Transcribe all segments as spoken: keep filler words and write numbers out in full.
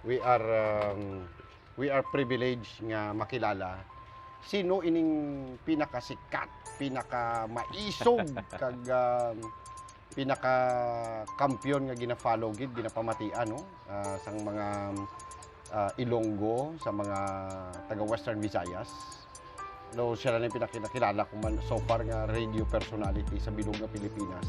We are, um, we are privileged nga makilala sino ining pinakasikat, pinakamaisog, kag, um, pinaka-kampiyon nga gina-follow gid, ginapamatian, no? Ah, sang mga, ah, Ilonggo, sa mga taga Western Visayas. No, siya na yung pinakinakilala ko man so far nga radio personality sa bilog nga Pilipinas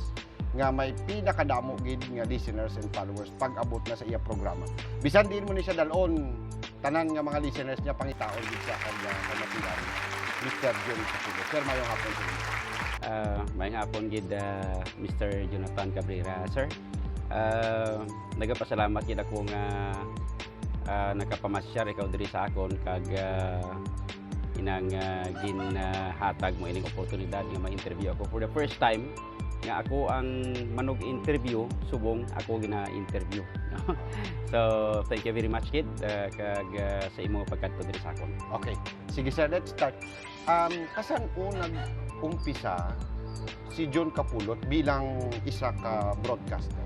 nga may pinakadamo gid nga listeners and followers pag-abot na sa iya programa. Bisan diin mo ni siya dalon, tanan nga mga listeners niya pangitaon gid sa kag, ah, kamatian, Mister Jun Capulo. Sir, mayong hapon sa inyo. Ah, mayong hapon gid, ah, Mister Jonathan Cabrera, sir. Ah, nagapasalamat gid ako nga, ah, nakapamasyar ikaw diri sa akon kag, ah, inang, ah, ginhatag mo ining oportunidad nga ma-interview ako for the first time nga ako ang manug-interview subong ako gina-interview. So, thank you very much, kid, ah, kag, ah, sa imo pagkadto diri sa akon. Okay. Sige, sir, let's start. Um, kasan-o nag-umpisa si John Kapulot bilang isa ka broadcaster?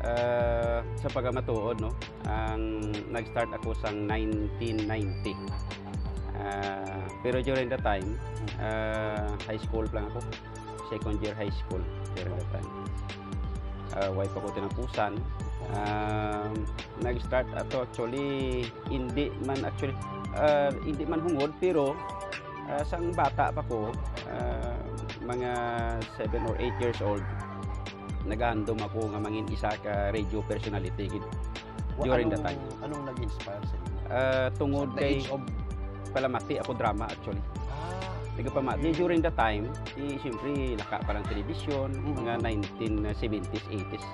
Ah, sa pagkamatuod, no, ang nag-start ako sang nineteen ninety. Ah, pero during the time, ah, high school pa lang ako. Second year high school during the time. Ah, way pa ko tinapusan. Um, nag-start ato actually, hindi man actually, ah, hindi man hungod, pero, ah, sang bata pa ko, ah, mga seven or eight years old, nagahandom ako nga mangin isa ka radio personality gid Wa-, during the anong, time. Anong nag-inspire sa inyo? Ah, tungod Sa the kay age of palamati ako drama, actually. Ah, Nagapamati. okay. During the time, di, siyempre, laka pa lang telebisyon, Mm. mga nineteen seventies, eighties,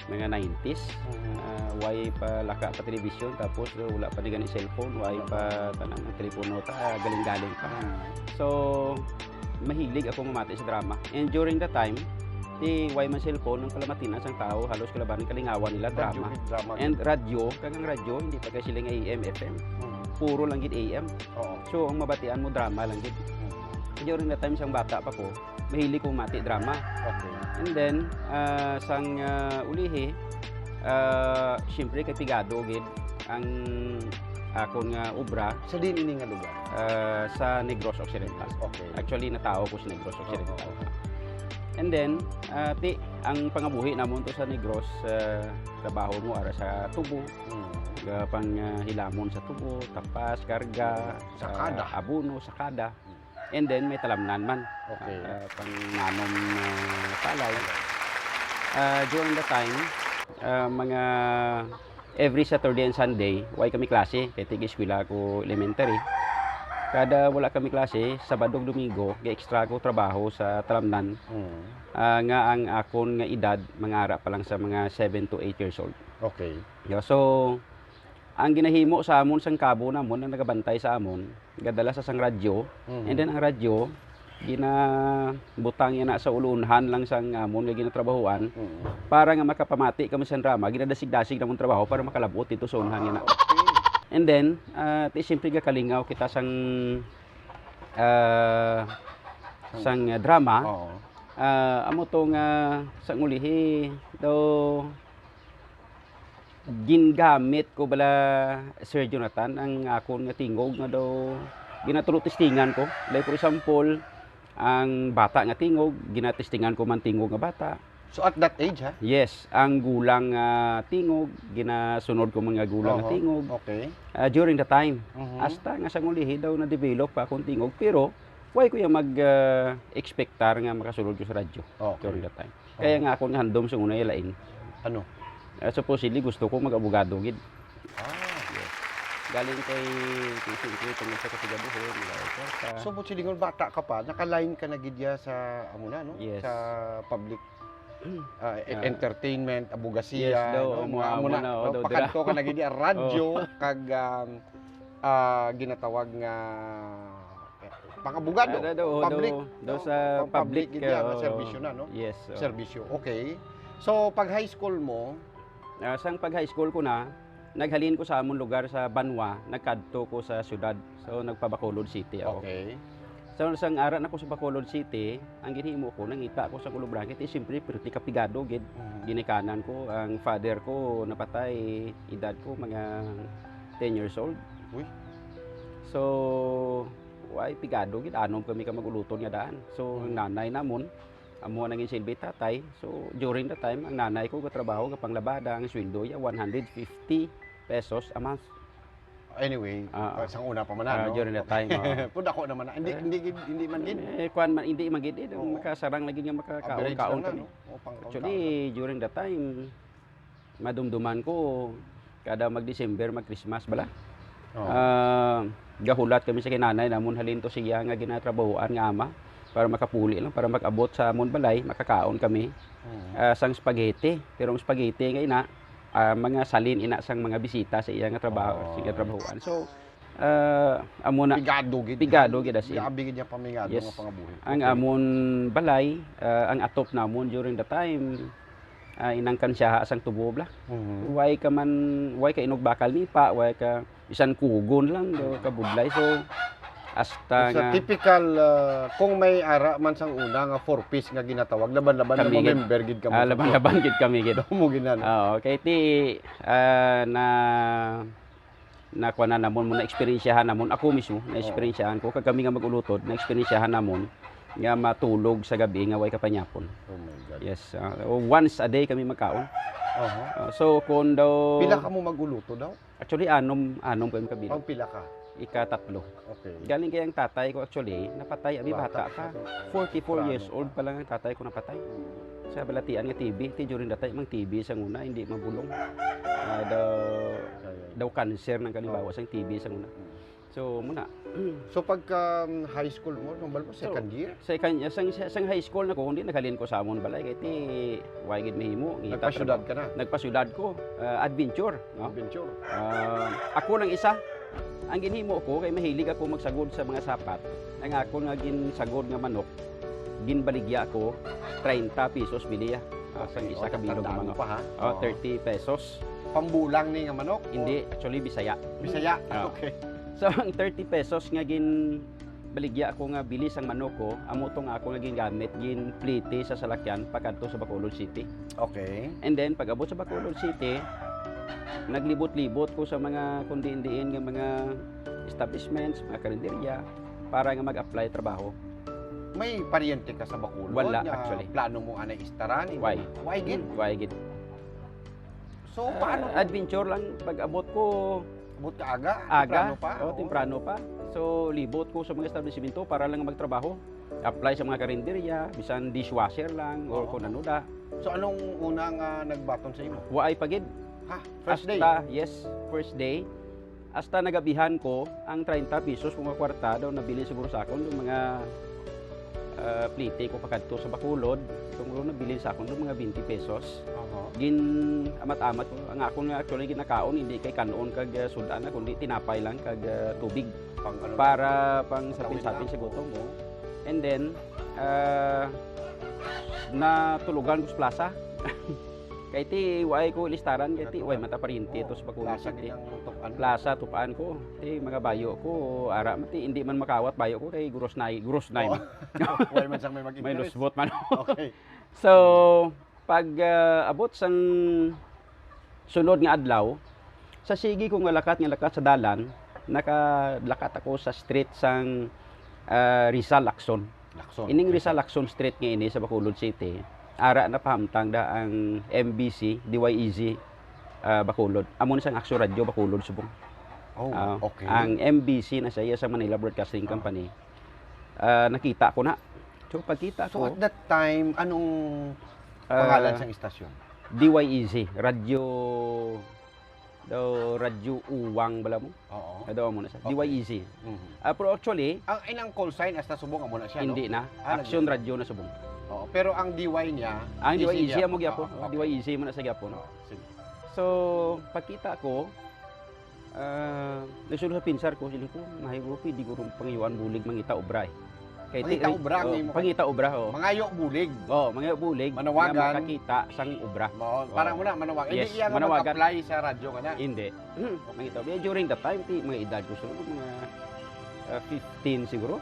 mga nineties. Mm. Ah, way pa laka pa telebisyon, tapos, uh, wala pa ni gani cellphone, way Wala pa pa. tanan, ang telepono ta, galing-galing pa. Mm. So, mahilig ako mamati sa drama. And during the time, di way man cellphone, ang palamatian sang tao, halos kalabanan kalingawan nila Radyo, drama. Drama. And radyo, kag ang radyo, hindi pa kay siling A M, F M. Mm. Puro lang gid A M. Oo. So, ang mabatian mo, drama lang gid. Mm. During the time sang bata pa ko, mahilig ko mati drama. Okay. And then, ah, sang, ah, ulihi, ah, siyempre, kay pigado gid ang akon nga obra. Sa diin ini nga lugar? Ah, sa Negros Occidental. Okay. Actually, natawo ko sa Negros Oo, Occidental. oo. And then, ah, ti, ang pangabuhi namon to sa Negros, ah, trabaho mo ara sa tubo, Mm. ga pang, ah, hilamon sa tubo, tapas, karga, Sakada. ah, abono, sakada. Mm. And then, may talamnan man. Okay. Ah, pang nanom, ah, palay. Ah, during the time, ah, mga every Saturday and Sunday, way kami klase, kay tig-eskwela ko elementary. Kada wala kami klase, Sabado ug Domingo, ga-extra ko trabaho sa talamnan, Mm. ah, nga ang akon nga edad, mangara pa lang sa mga seven to eight years old. Okay. Yeah, so, ang ginahimo sa amon sang kabo namon, ang nagabantay sa amon, gadala sa sang radyo, Mm. and then ang radyo, ginabutang yana sa ulunhan lang sang amon nga ginatrabahoan, Mm. para nga makapamati kami sang drama, ginadasig-dasig namon trabaho para makalab-ot dito sa unhan yana. Ah, okay. And then, ah, ti siyempre gakalingaw kita sang, ah, Sang sang, ah, drama. Oo. Ah, amo to nga sang ulihi daw gingamit ko bala, Sir Jonathan, ang akon nga tingog nga daw ginatulotestingan ko. Like, for example, ang bata nga tingog, ginatestingan ko man tingog nga bata. So, at that age, ha? Yes, ang gulang nga tingog, ginasunod ko man nga gulang nga Oho, tingog. Okay. Ah, during the time. Mhm. Hasta nga sang ulihi daw na-develop pa akong tingog, pero why ko yung mag, ah, expectar nga makasulod ko sa radyo Okay. during that time? Kaya Oho. nga akong handom sa una yung lain. Ano? Ah, supposedly, gusto ko mag-abogado gid. Ah. Yes. Galing kay, kay siyempre, tungod sa kasigaduhon, wala ay kwarta. So, but silingon, bata ka pa, naka-line ka na gid ya sa, amo na, no? Yes. Sa public, ah, e-, Ah. entertainment, abogasiya, Yes, daw, no? amo Mga na, amo amo na, na, oh, no? daw, dira. Pakadto ka na gid ya, radyo, Oh. kag, um, ah, ginatawag nga, eh, pang-abogado, Ah, daw, daw, public, daw, daw no? sa Pang-public public, gid ya, nga oh, serbisyo na, no? Yes, oh. Serbisyo, okay. So, pag high school mo, Ah, sang pag high school ko na, naghalin ko sa amon lugar sa Banwa, nagkadto ko sa syudad. So, nagpa-Bacolod City ako. Okay. So, sang ara na ko sa Bacolod City, ang ginhimo ko, nangita ko sa Colobrang, kay siyempre, pirti ka pigado gid. Mhm. Ginikanan ko, ang father ko napatay, edad ko mga ten years old. Uy. So, way pigado gid, anom kami ka mag-uluton nga daan. So, ang Mhm. nanay namon, amo na gin silbi tatay. So, during the time, ang nanay ko gatrabaho, gapanglabada, ang sweldo iya, one hundred fifty pesos a month. Anyway, Ah, ah. sang una pa man, Ah, no? during that time, ah. Pero dako naman na. Hindi, Eh. hindi gid, hindi man gid. Eh, kuwan man, hindi man gid, eh. Oo. Makasarang lagi nga makakaon-kaon Average lang na, kami. No? O, pang-, Actually, pang-kaon. During that time, madumduman ko, kada mag-December, mag-Christmas bala. Oo. Ah, gahulat kami sa kinanay namon, halin to siya nga ginatrabahoan nga ama para makapuli lang, para mag-abot sa amon balay, makakaon kami. Mm. Ah, sang spaghetti. Pero ang spaghetti nga ina, ah, mga salin ina sang mga bisita sa iya nga trabaho, Oo. sa iya trabahoan. So, ah, amo na, Pigado gid. Pigado gid, as in. Grabe gid niya pamingado Yes. nga pangabuhi. Ang Okay. amon balay, ah, ang atop namon during the time, ah, inangkan siya sang tubo, bla. Mhm. Way ka man, way ka inugbakal ni pa, way ka, bisan kugon lang, do, kabudlay. So, hasta It's a nga typical, ah, kung may ara man sang una nga four Ps nga ginatawag, laban-laban, Kami gid. Member gid kamo Ah, sa laban-laban gid kami gid. Damo gid na, no? Oo, kay ti, ah, na, na kuwan na namon, mo na-eksperyensyahan namon. Ako mismo, Oo. na-eksperyensyahan ko. Kag kami nga mag-ulutod, na-eksperyensyahan namon nga matulog sa gabi nga way kapanyapon. Oh my God. Yes, ah, once a day kami magkaon. Aha. Ah, so, kung daw Pila ka mo mag-uluto daw? Actually, anom, anom kami kabilang. Pang pila ka? Ikatatlo. Okay. Galing kay ang tatay ko, actually, napatay, abi, Bata bata ka. pa, so, Forty-four years temprano old pa. pa lang ang tatay ko napatay. Hmm. Sa balatian nga T B, ti during that time, ang T B sa una, hindi mabulong. Ah, daw, Ay, ay. daw cancer ng kalimbawa Oh. sa T B sa una. Hmm. So, muna. So, pagka, um, high school mo, nung bal mo, So, second year? Second, sang, sang high school na ko, hindi naghalin ko sa amon balay, kay ti, way gid mahimo. Ngita Nagpasyudad trabaho. ka na? Nagpasyudad ko. Ah, adventure, no? Adventure. Ah, ako lang isa. Ang ginhimo ko, kay mahilig ako magsagod sa mga sapat. Ang ako nga ginsagod nga manok, ginbaligya ko, treinta pesos bili, ah. Ah, sang isa ka bilog nga Tandaan mo manok. pa, ha? Oh, Oo. thirty pesos. Pambulang ni nga manok? Hindi, actually, Bisaya. Bisaya? Ah. Okay. So, ang thirty pesos nga gin-, baligya ko nga bili sang manok ko, amo to nga ako nga gingamit, ginplete sa salakyan pakadto sa Bacolod City. Okay. And then, pag-abot sa Bacolod City, naglibot-libot ko sa mga kung diin-diin nga mga establishments, mga karinderya, para nga mag-apply trabaho. May paryente ka sa Bacolod Wala, nga actually. plano mo anay istaran? Why? Why gid? Hmm, why gid? So, Ah, paano to? adventure lang. Pag-abot ko, Abot ka aga? Aga. Temprano pa? Oh, Oo. temprano pa. So, libot ko sa mga establisimento para lang magtrabaho. Apply sa mga karinderya, bisan dishwasher lang, or Oo. kung ano da. So, anong una nga nagbaton sa imo? Waay pa gid. Ha? First day? Hasta, yes, first day. Hasta nagabihan ko, ang treinta pesos ko nga kwarta daw nabili siguro sa akon, yung mga, ah, plete ko pakadto sa Bacolod, siguro nabili sa akon yung mga twenty pesos. Aha. Gin-amat-amat ko. Ang akon nga actually ginakaon, hindi kay kanon kag, ah, sudan na, kundi tinapay lang kag, ah, tubig. Pang ano Para lang, pang sapin-sapin sa gutom mo. And then, ah, natulugan ko sa plaza. Kay ti, way ko listaran, kay ti, way mata paryente to sa Bacolod Plaza City. gid ang tupan mo? Plaza, tupan ko. Ti, mga bayo ko, ara, mati, hindi man makawat bayo ko, kay gurusnay, gurusnay Oh. man. Way man sang may May mag-interest. lusbot man. Okay. So, pag, ah, abot sang sunod nga adlaw, sa sige ko nga lakat, nga lakat sa dalan, nakalakat ako sa street sang, ah, Rizal Lacson. Lacson. Ining Rizal Lacson Street nga ini sa Bacolod City, ara napahamtang da ang M B C, D Y E Z, ah, Bacolod. Amo ni sang Action Radio Bacolod subong. Oh, Ah, okay. ang M B C na siya, sa Manila Broadcasting Ah. Company. Ah, nakita ko na. So, pagkita So, ko, at that time, anong ah, pangalan sang istasyon? D Y E Z, Radyo, daw, Radyo Uwang bala mo? Oo. Daw mo na sa Okay. D Y E Z. Mhm. Ah, pero actually, Ang, ang call sign, hasta subong, amo na siya, no? hindi na. Ah, Action nag- Radio na subong. Oo, pero ang D Y niya, Ang easy D Y E Z niya. amo gyapon. Oo, Oh, okay. D Y E Z mo na sa gyapon. Oo, sige. So, pagkita ko, ah, nagsulod sa pinsar ko, siling ko, "Mahay ko, pwede ko rong pangayuan bulig mangita obra, eh." Kay Mangita ti-, obra, oh, ang imo pangita obra, oh. Mangayo bulig. Oh, mangayo bulig Manawagan. nga makakita sang obra. Mao, Oh. para mo na, manawagan. Yes, Hindi iya nga manawagan. mag-apply sa radyo ka na. Hindi. Hmm, mangita obra. Eh, during that time, ti, mga edad ko, siguro, mga, ah, fifteen siguro.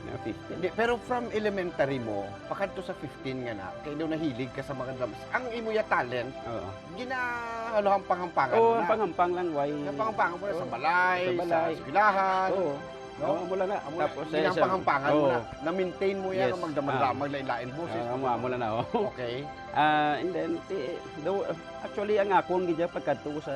Ah, fifteen. Di, pero from elementary mo, pakadto sa fifteen nga na, kay daw nahilig ka sa mga drums. Ang imo ya talent, Oo. ginahaluhampang-hampangan Oo, mo na. hampang-hampang lang, why? Hampang-hampangan mo na sa Oo. balay, Sa sa balay. Eskwelahan. Oo. No? Amo lang na. Amo, Tapos, eh, ginahampang-hampangan mo oo. Na. Na-maintain mo yan, Yes. ang magdamag-damag, Ah. lain-lain boses. Ah, amo, amo lang na, oh. Okay. Ah, and then, ti, do, actually, ang akon gid pagkadto ko sa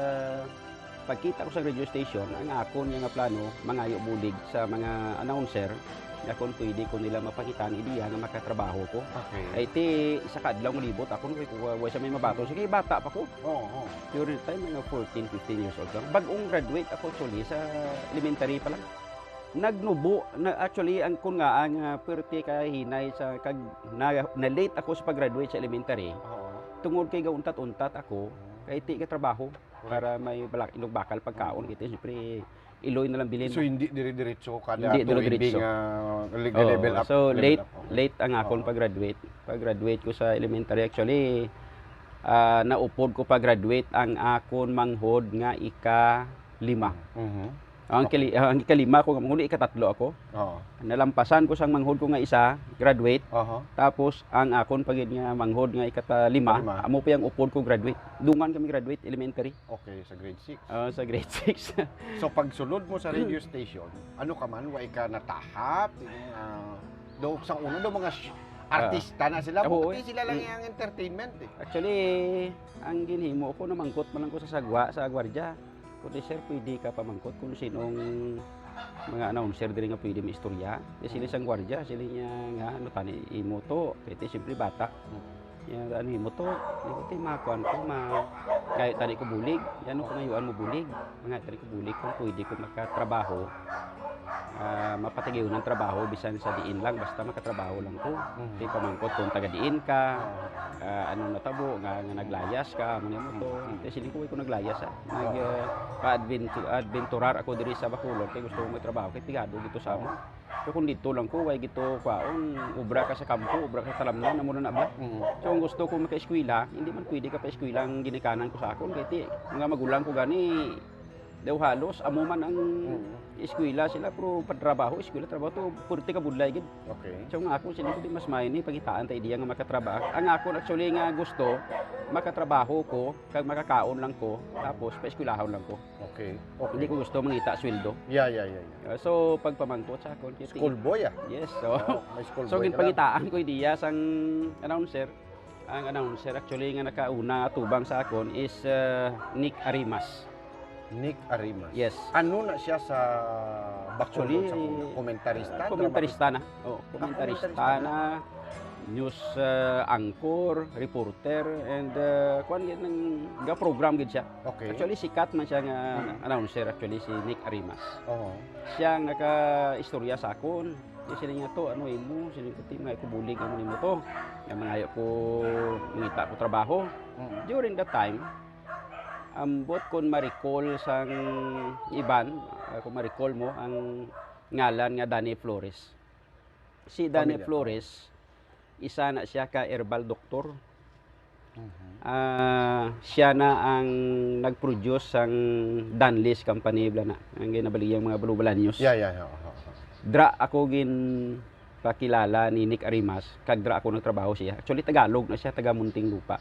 pagkita ko sa radio station, ang akon nga plano, mangayo bulig sa mga announcer, nga kung pwede ko nila mapangitaan ideya nga makatrabaho ko. Okay. Ay, ti, isa ka adlaw malibot ako, wala ko, wala sa may mabaton. Sige, bata pa ko. Oo, oo. During the time, mga fourteen, fifteen years old lang. Bagong graduate ako, actually, sa elementary pa lang. Nagnubo, na, actually, ang kun nga, ang uh, perte kahinay sa, kag, na, na-late ako sa pag-graduate sa elementary. Oo. Tungod kay gauntat-untat ako, kay ti ka trabaho para may balak, inog bakal pagkaon, kay ti, siyempre, iloy na lang bilin. So, hindi dire-diretso ka Hindi dato, hindi dire-diretso. nga leg- Oo, level up. so, Level late, up, okay. late ang akon Oo. pag-graduate. Pag-graduate ko sa elementary, actually, ah, naupod ko pag-graduate ang akon manghod nga ika-lima. Mhm. Ang, Okay. kali, ang ikalima ko, nga manghod, ikatatlo ako. Oo. Nalampasan ko sang manghod ko nga isa, graduate. Aha. Tapos, ang akon pa gid nga manghod nga ikatalima, Lima. Amo pa yung upod ko graduate. Dungan kami graduate, elementary. Okay, sa grade six. Ah, sa grade six. So, pagsulod mo sa radio station, ano ka man, wa ka natahap, yung, ah, do, sa una, do, mga sh- artista na sila, Oo, pati eh. Sila lang Mm. Yung entertainment eh. Actually, ang ginhimo ko, namangkot man lang ko sa sagwa, sa gwardya. Kundi, "Sir, pwede ka pamangkot kung sinong mga announcer diri nga pwede maistorya?" Di sila Mm. sang gwardya, sila niya nga, "Ano tani imo to?" Kaya ti, siyempre, bata. Mm. Yan, "Ano imo to?" Di ko, "Ti, makuan ko, ma-, ngayo tani ko bulig." "Yan, ano ko ngayuan mo bulig?" "Ngayo tani ko bulig kung pwede ko makatrabaho. Ah, mapatigayon ang trabaho, bisan sa diin lang, basta makatrabaho lang ko." Mhm. Ti, pamangkot kung taga diin ka, Oo. ah, anong natabo, nga, nga naglayas ka, amo nimo to. Mhm. Ti, siling ko, "Way ko naglayas, ah. Nag, Oo. ah, pa-adventu-, adventurar ako diri sa Bacolod, kay gusto ko magtrabaho, kay pigado gito sa amo. So, kung dito lang ko, way gito kwaon, obra ka sa kampo, obra ka sa talamnan, amo na na ba?" Mhm. So, ang gusto ko makaeskwela, hindi man pwede ka pa eskwela ang ginikanan ko sa akon, kay ti, mga magulang ko gani, daw halos, amo man ang Mhm. eskwela sila, pero pagtrabaho, eskwela, trabaho, to, purti ka budlay gid. Okay. So, nga ako, siling ko, "Ti, mas maayo ni, pangitaan ta ideya nga makatrabaho." Ang akon, actually, nga gusto, makatrabaho ko, kag makakaon lang ko, tapos paeskwelahon lang ko. Okay. Hindi Okay. ko gusto mangita sweldo. Yeah, yeah, yeah, yeah. Uh, so, pagpamangkot sa akon, kaya School boy ah. Yes, so. Oo, may school So, boy ka lang. ginpangitaan ko ideya sang announcer. Ang announcer, actually, nga nakauna atubang sa akon is, uh, Nick Arimas. Nick Arimas. Yes. Ano na siya sa Bacolod Actually, sa una? Komentarista? uh, komentarista na. Oh, komentarista komentarista na. News, uh, anchor, reporter, and, uh, kuan gid, nang ga-program gid siya. Okay. Actually, sikat man siya nga Mm. announcer, actually, si Nick Arimas. Oo. Siya ang naka-istorya sa akon. Di, siling niya to, "Ano imo?" Siling ko, "Ti, mangayo ko bulig, amo nimo to. Nga mangayo ko, mangita ko trabaho." Mm. During that time, ambot kon ma-recall sang iban, ah, kung ma-recall mo, ang ngalan nga Danny Flores. Si Danny Familiar. Flores, isa na siya ka herbal doctor. Mhm. Ah, siya na ang nag-produce sang Danley's Company, bala na. Ang ginabaligya ang mga Balubalan News. Yeah, yeah, yeah. Oo, oo. Dra ako ginpakilala ni Nick Arimas, kag dra ako nagtrabaho siya. Actually, Tagalog na siya, taga Muntinlupa,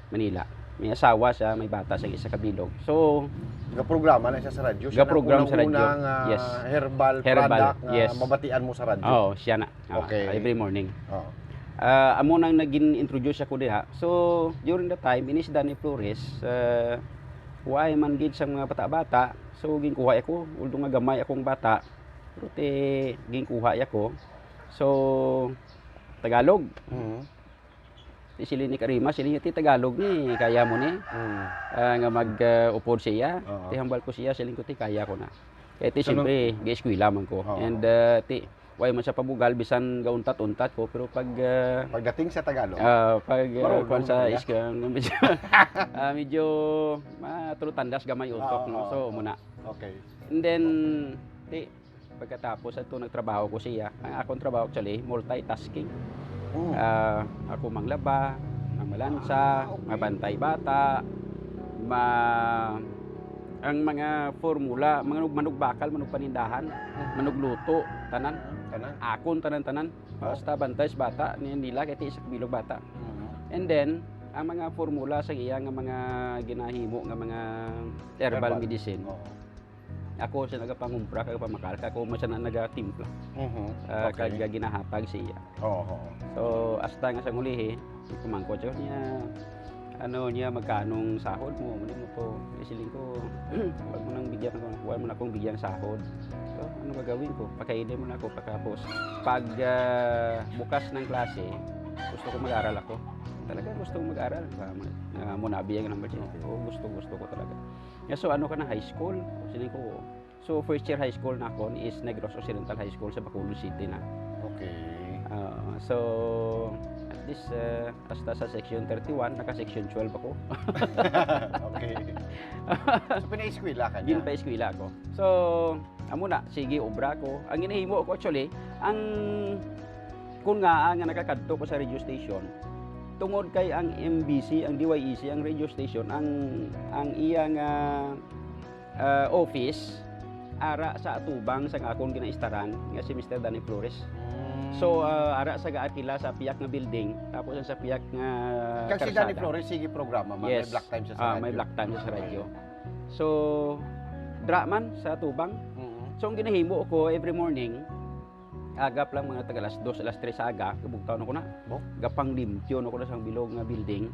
Manila. May asawa siya, may bata siya, isa ka bilog. So, Gaprograma na siya sa radyo. Siya Gaprogram nang sa radyo. Unang-una nga Yes. herbal, Herbal, product nga yes. mabatian mo sa radyo. Oh, siya na. Ah, Okay. Every morning. Oh. Ah, amo nang naging introduce ako diha. So, during the time, ini si Danny Flores, ah, why man gid sa mga bata-bata. So, ginkuha ako, although nga gamay akong bata, pero ti, ginkuha ako. So, Tagalog. Mhm. Ti, siling ni Nick Arimas, siling niya, "Ti, Tagalog ni, kaya mo ni." Mm. Ah, nga mag, ah, upod siya. Oo. Ti, hambal ko siya, siling ko, "Ti, kaya ko na." Kaya ti, So, no- siyempre, gi-eskwela man ko. Oo. And, ah, ti, why man sa pabugal, bisan gauntat-untat ko, pero pag, ah, Pagdating sa Tagalog, ah, pag, ah, Marunong kwan sa na. Iskang, medyo, ah, medyo matulotandas gamay utok, Oo, no? oo. So, muna. Okay. And then, ti, pagkatapos ato nagtrabaho ko siya. Ang akong trabaho actually, multitasking. Mm. Ah, ako manglaba, mamalansa, Ah, okay. mabantay bata, ma Ang mga formula, mga manug-, manugbakal, manugpanindahan, Mhm. manugluto, tanan. Tanan. Akon, tanan-tanan. Oh. Basta bantay sa bata, ni-, nila, kay ti sa bilog bata. Mhm. And then, ang mga formula sa iya nga mga ginahimo nga mga herbal Herbal. medicine. Oo. Ako sa nagapangumpra, kag pamakal, kag ako man sa na-, nagatimpla. Mhm. Ah, Okay. kag ginahatag sa iya. Oo, oo. So, hasta nga sa ulihi, pamangkot siya niya, ano niya, "Magkanong sahod mo?" Muli mo to. Siling ko, "Wag mo nang bigyan ako, wag mo na akong bigyan sahod." So, ano gagawin ko? Pakainin mo na ako pagkapos. Pag, ah, bukas ng klase, gusto ko mag-aral ako. Talaga gusto ko mag-aral. Ah, ma-, ah, muna, biyang number siya. Oo, gusto, gusto ko talaga. Nga, so, ano ka na, high school? Siling ko, "Oo." So, first year high school na ako is Negros Occidental High School sa Bacolod City na. Okay. Ah, so, at least, ah, hasta sa section thirty-one, naka-section twelve ako. Okay. So, pinaeskwela ka niya? Ginpaeskwela ako. So, amo na, sige, obra ko. Ang ginahimo ko, actually, ang, kun nga, nga nakakadto ko sa radio station, tungod kay ang M B C, ang D Y E C, ang radio station, ang, ang iya nga ah, office, ara sa atubang sang akon ginaistaran nga si Mister Danny Flores. Mm. So, ah, ara sa gaatila sa piyak nga building, tapos ang sa piyak nga Kag si Danny karsada. Flores, sige programa man, may Yes. black time siya sa Ah, may radyo. black time siya sa Okay. radyo. So, dra man sa atubang. Mm. So, ang ginahimo ko every morning, agap lang mga taga alas dos, alas tres sa aga, kabugtaw na ko na. Bo? Gapanglimpyo na ko na sang bilog nga building.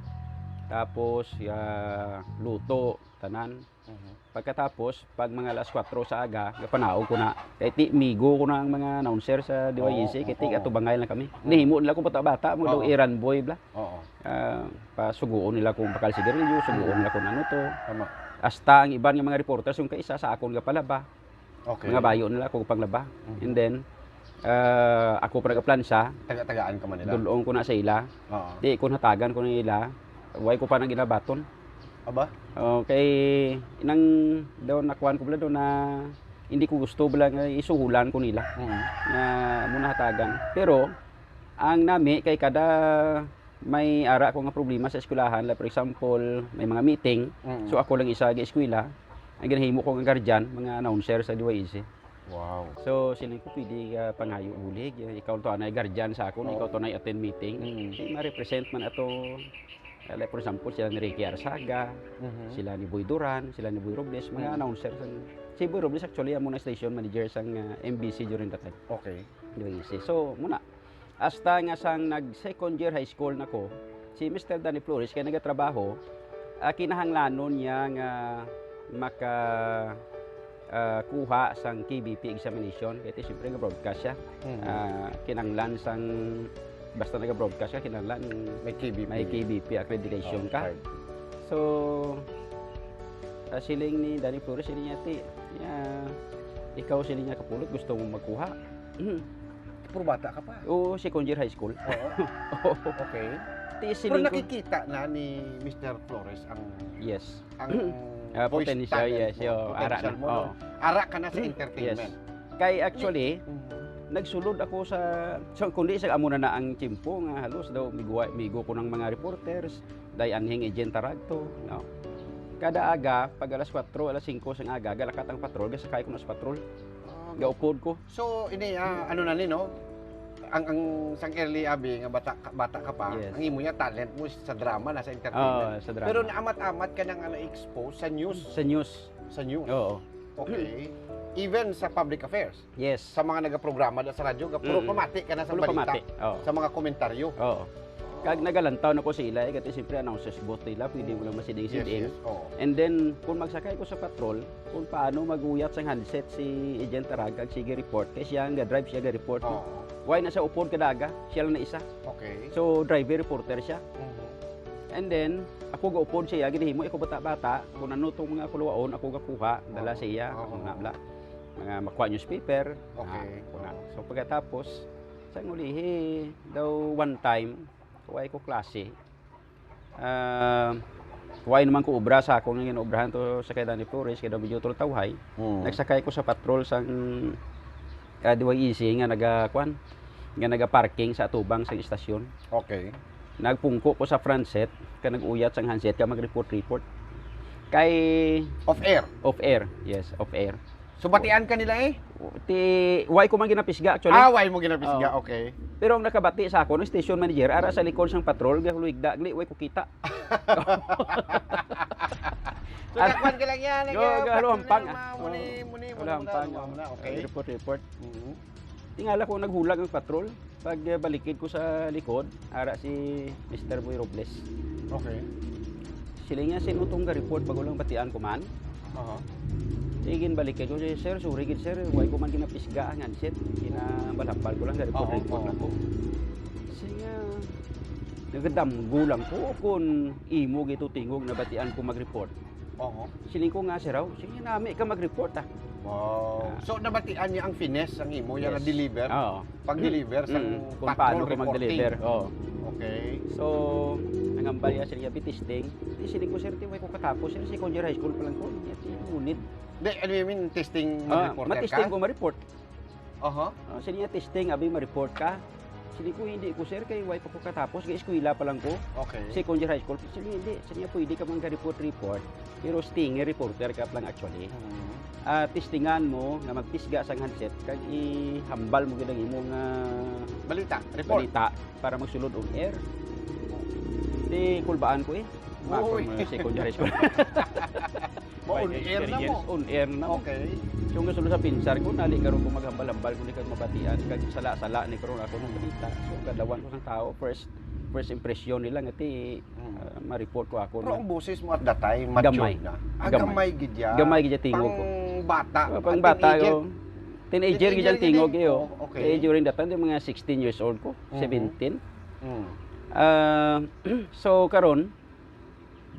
Tapos, ah, luto, tanan. Mhm. Pagkatapos, pag mga alas kwatro sa aga, gapanaog ko na. Kay ti, migo ko na ang mga announcer sa D Y E C, Oo, kay ti, oo. atubangay lang kami. Mhm. Nahimo nila akong bata-bata, mo daw Oo. errand boy, bla. Oo. Ah, pasuguon nila kung bakal sigarilyo, suguon Mhm. nila kung ano to. Tama. Hasta ang iban nga mga reporters, yung kaisa sa akon gapalaba. Okay. Mga bayo nila, ako panglaba. Mhm. And then, ah, ako pa nagaplansa. Taga-tagaan ka man nila? Dulong ko na sa ila. Oo. Di ko natagan ko na ila. Way ko pa nang ginabaton. Aba? Okay, nang daw nakuan ko bala daw na hindi ko gusto bala nga isuhulan ko nila. Mhm. Nga muna hatagan. Pero, ang nami kay kada may ara ko nga problema sa eskwelahan, like, for example, may mga meeting, Mm. so ako lang isa ga-eskwela, ang ginahimo ko nga guardian, mga announcer sa D Y E C. Wow. So, siling ko, "Pwede ka pangayo bulig, ikaw to anay guardian sa akon, Oo. ikaw to nay attend meeting." Mm. Di ma-represent man ato, eh, like, for example, sila ni Ricky Arzaga, Mhm. sila ni Boy Duran, sila ni Boy Robles, mga Mm. announcer sang, si Boy Robles actually, amo na station manager sang, ah, M B C during that time. Okay. D Y E C. So, muna, Hasta nga sang nag second year high school na ko, si Mister Danny Flores kay nagatrabaho, ah, kinahanglanon niya nga maka, ah, kuha sang K B P examination. Kay ti, siyempre, nga broadcast siya. Mhm. Ah, kinahanglan sang, basta naga-broadcast ka, kinahanglan May K B P. may K B P accreditation Oh, ka. Card. So, ah, siling ni Danny Flores, siling niya, "Ti, ya, ikaw," siling niya, "kapulot, gusto mo magkuha?" Mhm. Puro bata ka pa. Oo, second year high school. Oo. Oo. Okay. Ti Pero siling ko nakikita na ni Mister Flores ang, Yes. ang Ah, voice potential, talent yes, mo, yo, ara potential na. mo, no? Oo. Ara ka na sa Mm, entertainment. yes. Kay actually, Mhm. nagsulod ako sa, so, kundi sa amo na na ang tiyempo nga halos daw migo, migo ko ng mga reporters, day anhing agent taragto, no? Kada aga, pag alas kwatro, alas singko sang aga, galakat ang patrol, gasakay ko na sa patrol. Ah, Gaupod ko. So, ini, ah, ano na ni, no? Ang, ang sang early abi nga bata ka, bata ka pa, Yes. ang imo niya talent mo sa drama na sa entertainment. Oo, sa drama. Pero naamat-amat ka nang, ah, na-expose sa news. Sa news. Sa news. Oo. Okay. Even sa public affairs. Yes. Sa mga nagaprograma da sa radyo, ga-, puro Mm. pamati ka na sa Puro balita, pamati. Oo. sa mga komentaryo. Oo. Kag nagalantaw na ko sa ila, eh, kay ti siyempre announcers booth nila, pwede mo lang masiding-siding. Yes, yes. Oo. And then, kung magsakay ko sa patrol, kung paano maguyat sang handset si Agent Tarag, kag sige report, kay siya ang ga-drive, siya ga-report, no? Oo. Why na sa upod kada aga? Siya lang na isa. Okay. So, driver, reporter siya. Mhm. And then, ako gaupod siya, ginahimo ako bata-bata, kung ano tong mga kulawaon, ako gakuha, dala Oo. sa iya, Oo. ako na bla. Mga makuha newspaper, Okay. ah, ako na. So, pagkatapos, sa ulihi, daw one time, kuha ko klase. Ah, kuha naman ko obra sa akong ginobrahan to sa kay Danny Flores, kay daw medyo tultawhay. Hmm. Nagsakay ko sa patrol sang, ah, D Y E C nga naga, kwan, nga naga-parking sa atubang sang istasyon. Okay. Nagpungko ko sa front seat, kag nag-uyat sang handset, kag mag-report-report. Kay Off air? Off air. Yes, off air. So, batian ka nila eh? Ti, why ko man ginapisga, actually. Ah, why mo ginapisga? Oo. Okay. Pero ang nakabati sa ako, ang station manager, ara sa likod sang patrol, gahuligda, gali, why ko kita. So, ah, kakuan ka lang yan, go, eh, go, halo, hampang, ah. Muni, muni, muni, halo, muni, hampang, muni, oh. Muni, okay. Report, report. Mhm. Tingala ko naghulag ang patrol. Pag, eh, balikid ko sa likod, ara si Mister Boy Robles. Okay. Siling niya, "Sino tong ga-report? Bago lang batian ko man." Aha. Sige, balikid ko, "Sir, sorry gid, sir. Why ko man ginapisga ang handset? Ginahambal-hambal ko lang, ga-report, oo, report lang ko." Siling niya, "Nagadamgo lang ko kung imo gid to tingog nabatian ko mag-report." Oho. Siling ko nga, "Sir, aw, sige, nami ka mag-report, ah." Wow. Ah. So, nabatian niya ang finesse, ang imo, yan, yes, na deliver? Oo. Pag-deliver sa, mm, kung paano ko mag-deliver, oo. Okay. So, nangambal niya, siling niya, "Bi, testing." Di, siling ko, "Sir, ti, way ko katapos, sir, second year high school pa lang ko." Niya, ti, ngunit. Di, ano you mean, testing, ah, mag-reporter ka? Ma-testing ko, ma-report. Aha. Ah, siling niya, "Testing, abi, ma-report ka." Siling ko, "Hindi ko, sir, kay way pa ko katapos, kay eskwela pa lang ko." Okay. Second year high school." Siling niya, "Hindi." Siling niya, "Pwede ka man ka-report-report, pero stinger reporter ka pa lang actually. Mhm. Ah, testingan mo nga magpisga sang handset, kag ihambal mo gid ang imo nga balita, report, balita para magsulod on air." Di, kulbaan ko eh. Uy. Ako mo second year high school. Ma-on air na mo. Experience, on air na mo. Okay. So, nga sulod sa pinsar ko, nali karon ko maghambal-hambal ko ni kag mabatian, kag sala-sala ni karon ako ng balita. So, kadlawan ko sang tao, first, first impression nila nga ti, mm, ah, ma-report ko ako. Pero na ang boses mo at that time, matured na. Gamay. Ah, gamay. Gamay gid ya. Gamay gid ya tingog ko. Pang bata. Oh, pang bata ko. Teenager gid ang tingog, eh, oh. Teenager gid, oh. Okay. Eh, during that time, mga sixteen years old ko, mhm, seventeen. Mm. Ah, so, karon,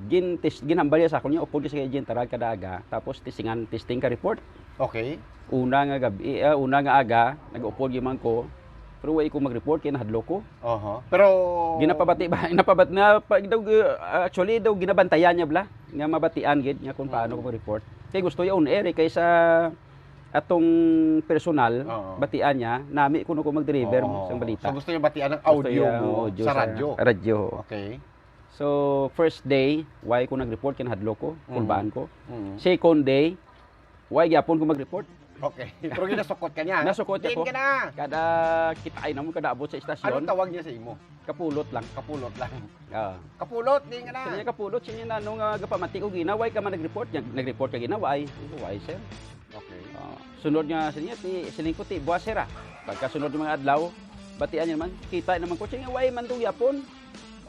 gin-, tis-, ginhambal niya sa akon niya, upod ka sa Gintarag kada aga, tapos testingan, testing ka report. Okay. Una nga gab-, ah, una nga aga, nag-upod gyud man ko, pero wa ko mag-report kay nahadlok ko. Aha. Pero ginapabati ba? Napabat-, na, pa, daw, ah, actually, daw ginabantayan niya bala nga mabatian gid nga kung paano, mm, ko mag-report. Kay gusto niya on air eh, kaysa atong personal, oo, batian niya, nami kuno ko mag-deliver, oo, sang balita. So, gusto niya batian ang audio mo sa radyo? Gusto niya audio sa radyo. Okay. So, first day, why ko nag-report kay nahadlok ko, mm, kulbaan ko. Mm. Second day, why gyapon ko mag-report? Okay. Pero ginasukot ka niya? Nasukot ako. Diin ka na? Kada kitaay namon, kada abot sa istasyon. Anong tawag niya sa imo? Kapulot lang. Kapulot lang. Ah. Kapulot, diin ka na? Siling niya, "Kapulot, siling niya, nano nga gapamati ko gina, why ka man nag-report?" Niya, "Nag-report ka gina, why?" Ako, "Why, sir?" Okay. Ah, sunod nga, siling niya, ti, siling ko, "Ti, buwas, sir, ah." Pagkasunod nga mga adlaw, batian niya naman, kita naman ko, siling niya, "Why man to gyapon?"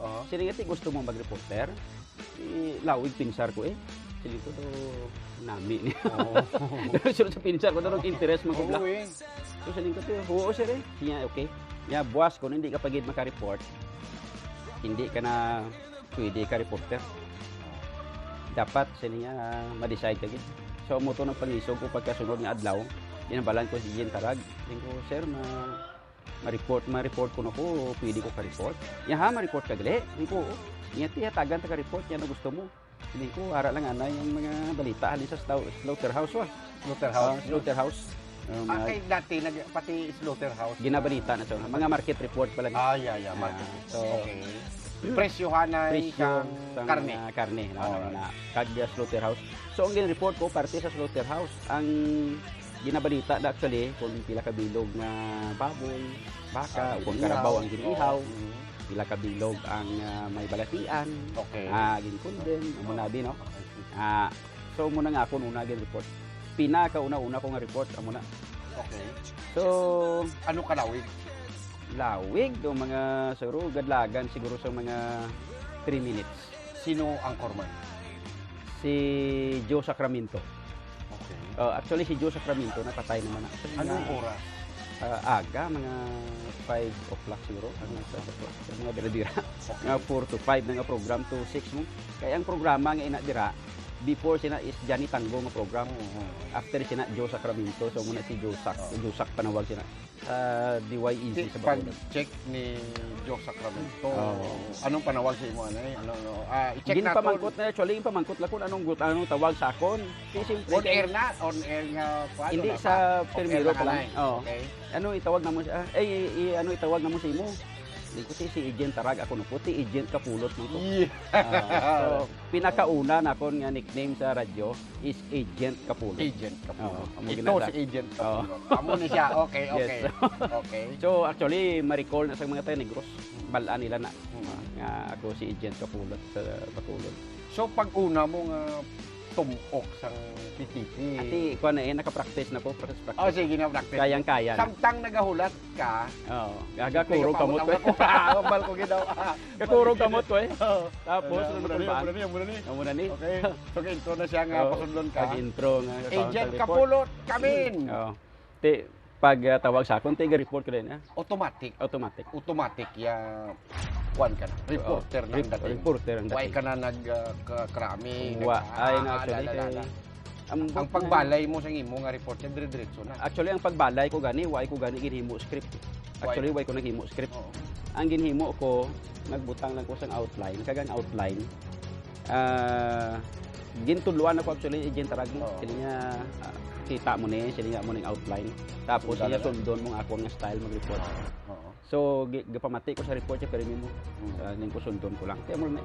Aha. Siling niya, "Ti, gusto mo mag-reporter?" Eh, lawig pinsar ko eh. Siling ko to, nami ni. Oo. Pero sunod sa pinsar ko, to, nag-interest man ko bala. Oo, eh. So, siling ko to, "Oo, sir, eh." Siya, okay. Niya, "Buwas, kung hindi ka pa gid makareport, hindi ka na pwede ka reporter. Dapat," siling niya, "ma-decide ka gid." So, amo to nagpangisog ko pagkasunod nga adlaw. Ginhambalan ko si Gintarag. Siling ko, "Sir, ma-, ma-report, ma-report ko na ko, pwede ko ka-report?" "Ya, ha, ma-report ka gali?" Siling ko, "Oo." Niya, "Ti, hatagan ta ka report, ya na gusto mo." Siling ko, "Ara lang anay ang mga balita halin sa slau-, slaughterhouse, wa." Slaughterhouse. Ah, slaughterhouse. Ah, mga kay dati, nag-, pati slaughterhouse. Ginabalita na to. Mga market report pa lang. Ah, yeah, yeah, market report. Ah, so, okay. Presyohanay presyo sang, sang karne. Mga karne, no, alright, na kag, ah, slaughterhouse. So, ang gin-report ko, parte sa slaughterhouse. Ang ginabalita na actually, kung pila ka bilog nga baboy, baka, ah, o kung gin-ihaw, karabaw ang gin-ihaw, oo, mm, pila ka bilog ang, ah, may balatian, okay, ah, gin-condemn, amo na, abi, no? Ah, so, amo na nga akon una gin-report. Pinakauna-una ko nga report, amo na. Okay. So, ano ka lawig? Lawig, do mga, siguro, gadlagan, siguro sa mga three minutes. Sino anchorman? Si Joe Sacramento. Okay. Oh, actually, si Joe Sacramento, napatay naman na. Anong oras? Ah, aga, mga five o'clock siguro. Mga five o'clock. Mga dira-dira. Okay. Mga four to five na nga program, to six mo. Kaya ang programa nga ina dira, before sina is Johnny Tango nga program. Oo. After sina Joe Sacramento, so muna si Joe Sac, oo, Joe Sac panawag sina. Ah, D Y E C. Di, sa Bacolod. Pag-check ni Joe Sacramento, oo, anong panawag sa imo, anay? Ano, ano? Ah, i-check naton. Ginpamangkot na, actually, ginpamangkot lang kung anong gut-, anong tawag sa akon. Kay siyempre, on air na? On air nga, kuwan, hindi, wala pa? Sa primero pa lang. Oo. Okay. Ano itawag namo sa, ah, eh, i-, i-, ano itawag namo sa imo? Di ko si, si Agent Tarag, ako no po, si Agent Kapulot man ko. Yeah. Ah, so, pinakauna na akon nga nickname sa radyo is Agent Kapulot. Agent Kapulot. Oo, amo Ito ginasa. Si Agent Oo. Kapulot. Amo ni siya. Okay, Yes. Okay. Okay. So, actually, ma-recall na sa mga taga-Negros. Bal-an nila na. Hmm. Nga ako si Agent Kapulot sa Bacolod. So, pag una mo nga tumok sang P T P. Ati, kuha na eh, nakapractice na ko, practice, practice. Oh, sige na, practice. Kayang-kaya na. Samtang nagahulat ka, Oo, gaga kurog kamot ko eh. Ako, bal ko ginaw. Gakurog kamot ko eh. Oh. Tapos, Ano, ano muna ni, ba? Muna ni, muna ni. Ang muna ni. Okay. So, intro na siya nga, Oo, pasudlon ka. Pag-intro nga. Agent Report. Kapulot, kamin. Oo. Ti, pag ah, tawag sa akon, ti, report ko din, ah. Automatic. Automatic. Automatic, ya, kuwan ka na. Reporter na ang Rep- dating. Reporter ang Why dating. Ka na nag, ah, ka-, karami, Wa, nag- ay, na, ah, actually, la, la, la, kay, la. ang, Ang pagbalay mo sa imo nga reporter, dire-diretso na. Actually, ang pagbalay ko gani, wa ko gani ginhimo script. Actually, wa ko naghimo script. Oo. Ang ginhimo ko, nagbutang lang ko sang outline, kag ang outline, ah, gintudloan ako actually, Agent Tarag mo. Oo. Sila nga, ah, kita mo ni, sila nga mo ning outline. Tapos, Sundalo sila na. Sundon mo nga ako nga style mag-report. Oo. So, gi- gapamati ko sa report sa pero mo. Mm. Uh, ning ko sundon ko lang. Kaya mo na,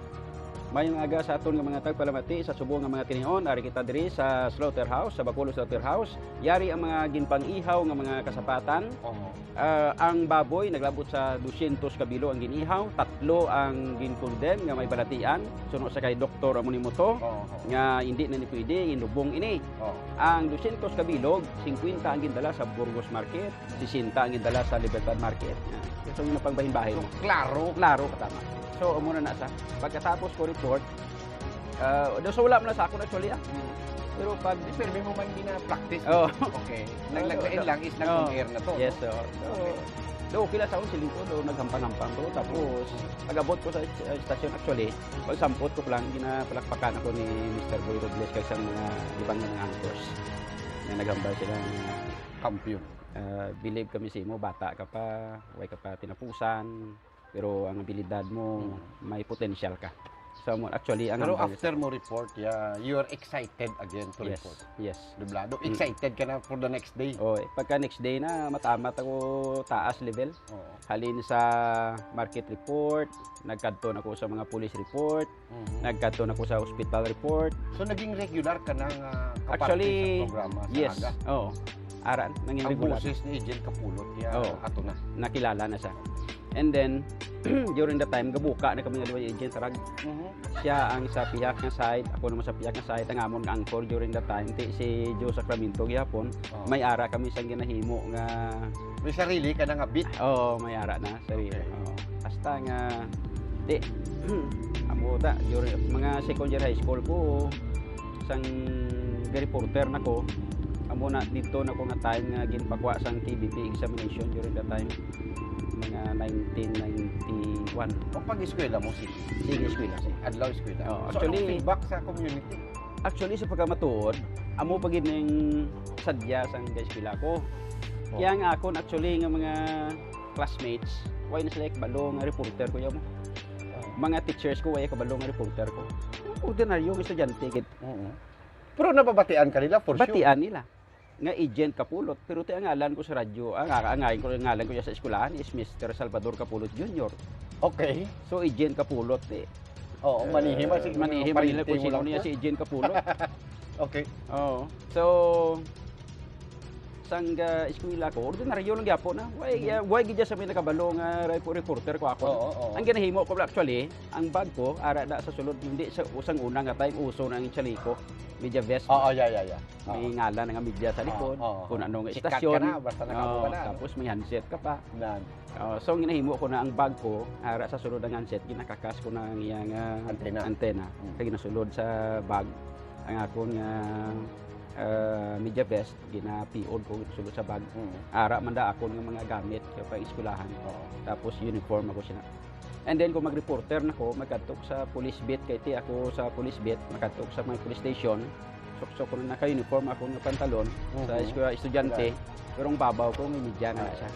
may nga aga sa aton nga mga tagpalamati sa subong nga mga tinion, ari kita diri sa slaughterhouse, sa Bacolod Slaughterhouse. Yari ang mga ginpang-ihaw nga mga kasapatan. Oo. Ah, ang baboy naglabot sa dusyentos ka bilo ang gin-ihaw, tatlo ang gin-condemn nga may balatian, suno sa kay Doktor Amonimoto, Oo. nga hindi na ni pwede, inubong ini. Oo. Ang dusyentos ka bilog, singkwenta ang gindala sa Burgos Market, sesenta ang gindala sa Libertad Market. Ito yung napangbahin-bahin. So, klaro. Klaro, tama. So, amo na na sa pagkatapos ko report, ah, do, so wala man sa ako actually, ah. Pero pag Di, pero may mo man gina-practice. Oh. Okay. Nag Oh, naglain no. lang is Oh. nag-on-air na to. Yes, so, so, Okay. do, okay lang sa akong siling ko, do, naghampang-hampang ko. Tapos, pag-abot ko sa uh, station actually, pag sampot ko lang, ginapalakpakan ako ni Mister Boy Robles kag sa mga ibang mga anchors na naghambal sila nga, Kampiyon. ah, believe kami sa imo, bata ka pa, way ka pa tinapusan, pero ang abilidad mo, Mm. may potensyal ka. So, mo, actually, ang Pero hambal after mo report, yeah, you are excited again to Yes, report. Yes. Diba? Do, Mm. excited ka na for the next day. Oh, eh, pagka next day na, matamat ako taas level. Oo. Halin sa market report, nagkadto na ko sa mga police report, Mhm. nagkadto na ko sa hospital report. So, naging regular ka na nga kaparte Actually, sa programa sa yes. aga? Oo. Aran, nanging Ang regular. Boses ni Agent Kapulot, yeah, Oo. Ato na. Nakilala na siya. And then, during the time, gabuka na kami nga duha ni Agent Tarag. Mhm. Siya ang sa pihak nga side, ako naman sa pihak nga side, ang amon nga anchor during the time, ti si Joe Sacramento gihapon, Oo. May ara kami sang ginahimo nga May sarili ka na nga beat. Oo, may ara na. Sarili. Okay. Oo. Hasta nga, di, amo ta, during, mga second year high school ko, sang reporter na ko, amo na, dito na ko nga time nga ginpakwa sang K B P examination during that time, mga nineteen ninety-one. O pag-eskwela mo, sige. Sige, eskwela, sige. Adlaw eskwela. Oh, So, actually, anong feedback sa community? Actually, sa pagkamatuod, amo pa gid ning sadya sang eskwela ko. Oh. Kaya nga akon actually nga mga classmates, why na sila kabalo nga reporter ko yamo. Mga teachers ko, why kabalo nga reporter ko. Ordinaryo nga estudyante gid. Oo. Pero nababatian ka nila, for sure. Batian nila nga Agent Kapulot, pero ti ang ngalan ko sa radyo, ang, ang, ang, ang ngalan ko sa eskwelahan is Mister Salvador Kapulot Junior. Okay. So, Agent Kapulot, eh. Oo, manihim man, Eh, sige, manihim mga man nila kung pariente mo sino lang niya to. Si Agent Kapulot. Okay. Oo. So, sang ah, eskwela ko, ordinaryo lang gyapon na. Why, Mhm. ah, why gid sa may nakabalo nga repo-, reporter ko ako? Oo, oo. Ang ginahimo ko actually, ang bag ko, ara na sa sulod, hindi sa usang una nga time, uso na ang chaleco, media vest. Oo, yeah, yeah, yeah. Oo. May ngalan nga media sa likod, Oo, oo. kung ano nga Sikat ka istasyon. na, basta nakamo Oo, ka na. Tapos may handset ka pa. Nan. Oh, so, ang ginahimo ko na ang bag ko, ara sa sulod ang handset, ginakakas ko na ang iyang ah, Antena. antena. Mm. Kaya ginasulod sa bag ang akon nga ah, media vest, ginapiod ko, ginasulod sa bag. Mm. Ara man da akon nga mga gamit sa pang-eskwelahan. Oo. Tapos uniform ako sina. And then kung mag-reporter na ko, magkadto ko sa police beat, kay ti ako sa police beat, magkadto ko sa mga police station, suksok ko na naka-uniform ako nga pantalon sa Mhm. eskwela, estudyante, pero ang babaw ko, may media na, na siya.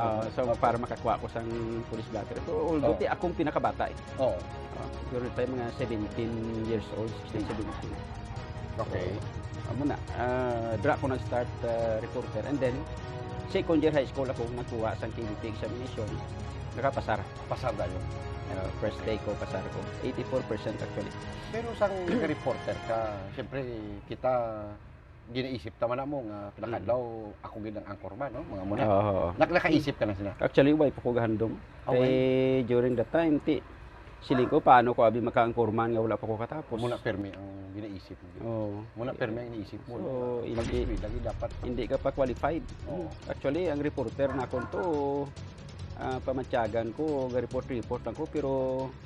Ah, so, para makakuha ko sang police blotter. So, although Oh. ti akong pinakabata eh. Oo. Ah, siguro tayo mga seventeen years old, sixteen, seventeen. Okay. So, amo na. Ah, dra ko nag-start ah, reporter. And then, second year high school ako, nagkuha sang K B P examination. Kapasar. Pasar dayon. Ah, first day ko, pasar ko. Eighty-four percent actually. Pero sang reporter ka, siyempre, kita, ginaisip ta man namo nga pinakadlaw ako gid ang anchorman, no? Mga muna. Oo, oo. Nak-, nakaisip ka na sila? Actually, wala pa ko gahandom. Ah, wala? Eh, during that time, ti, siling ko, paano ko abi maka-anchorman nga wala pa ko katapos? Muna permi ang ginaisip mo. Oo. Muna permi ang iniisip mo, so, no? Hindi, pag-eskwela, di dapat hindi ka pa qualified. Oo. Hmm. Actually, ang reporter na akon to, ah, pamatyagan ko, ga-report-report lang ko, pero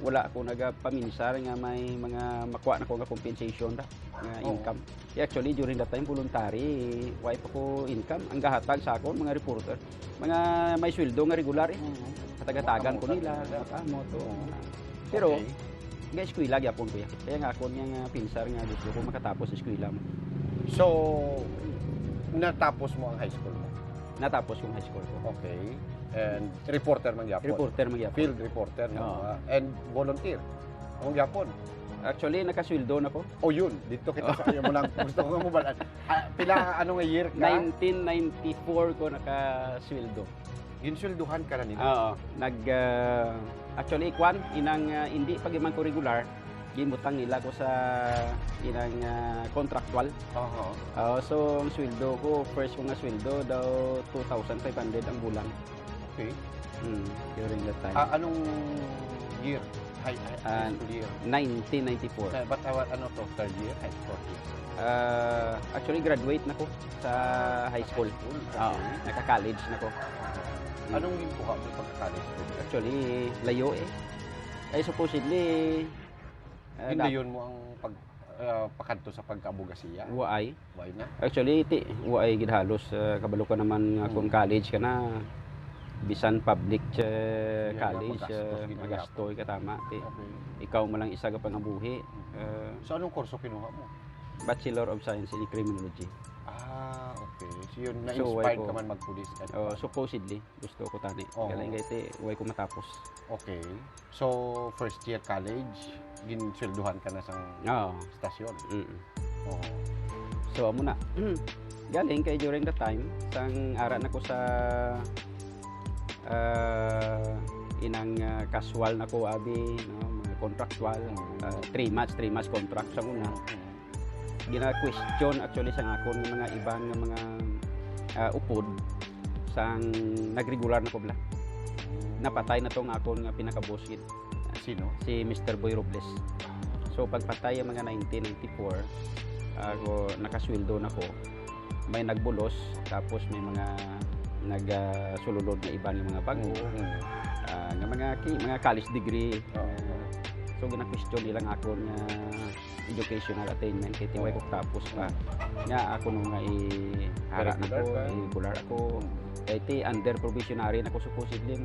wala ako nagapaminsar nga may mga makuha na ko nga compensation da, nga income. Eh, actually, during that time, voluntary, wala pa ko income. Ang gahatag sa akon, mga reporter, mga may sweldo nga regular, eh. Mhm. Hatag-hatagan ko nila, makamot, makamot, oo. Oo. Pero, okay, ga-eskwela gyapon ko yan. Kaya nga akon nga, nga pinsar nga gusto ko makatapos sa eskwela mo. So, natapos mo ang high school mo? Natapos ko ang high school ko. Okay. And reporter man gyapon? Reporter man gyapon. Field reporter, no? Oo. Ah, and volunteer? Ang gyapon? Actually, nakasweldo na ko. Oh, yun. Dito kita sa iyo mo lang. Gusto ko nga mo balaan. Ah, pila, ano nga year ka? Nineteen ninety-four ko nakasweldo. Ginsweldohan ka na nila? Oo. Nag, ah, actually, kwan, inang, ah, hindi pa gyud man ko regular, ginbutang nila ko sa inang, ah, contractual. Aha. Oo, so, ang sweldo ko, first ko nga sweldo, daw two thousand five hundred ang bulan. Okay. Hmm, during that time. Ah, anong year? High, high, high school year? Ah, nineteen ninety-four. Eh, but, ah, ano to? Third year? High, fourth year? Ah, actually, graduate na ko sa high school. High school? Oo, okay. Naka-college na ko. Hmm. Anong ginkuha mo pagka-college mo? Actually, layo eh. Ay, supposedly, ah, Gindayon mo ang pag-, ah, pakadto sa pagkaabogasiya? Waay. Why na? Actually, ti, waay gid halos, ah, kabalo ka naman nga kung college ka na, bisan public, ah, college, ah, magasto ka, tama, ti. Okay. Ikaw mo lang isa ka pangabuhi. Ah, so, anong kurso kinuha mo? Bachelor of Science in Criminology. Ah, okay. So, yun, na-inspired ka man magpulis kahit pa. Oh, supposedly, gusto ko tani. Oo. Galing kay ti, way ko matapos. Okay. So, first year college, ginsweldohan ka na sang stasyon? Oo. Mm. Oo. So, amo na. Galing kay during the time, sang ara na ko sa, ah, inang, ah, casual na ko, abi, no, mga contractual, ah, three months, three months contract sa una. Mm. Gina-question actually sa akon nga mga iban nga mga, ah, upod sang nagregular na ko bala. Napatay na to nga akon nga pinaka-boss gid. Sino? Si Mister Boy Robles. So, pagpatay ang mga nineteen ninety-four, ako, nakasweldo na ko. May nagbulos, tapos may mga nag, ah, sululod na iban nga mga bag-o. Mm. Ah, nga mga ki-, mga college degree. Oo. So, gina-question nila ang akon nga educational attainment kay ti way ko tapos pa. Nga ako nung nga ihara na ko, regular ako. Kay ti under probationary na ko supposedly.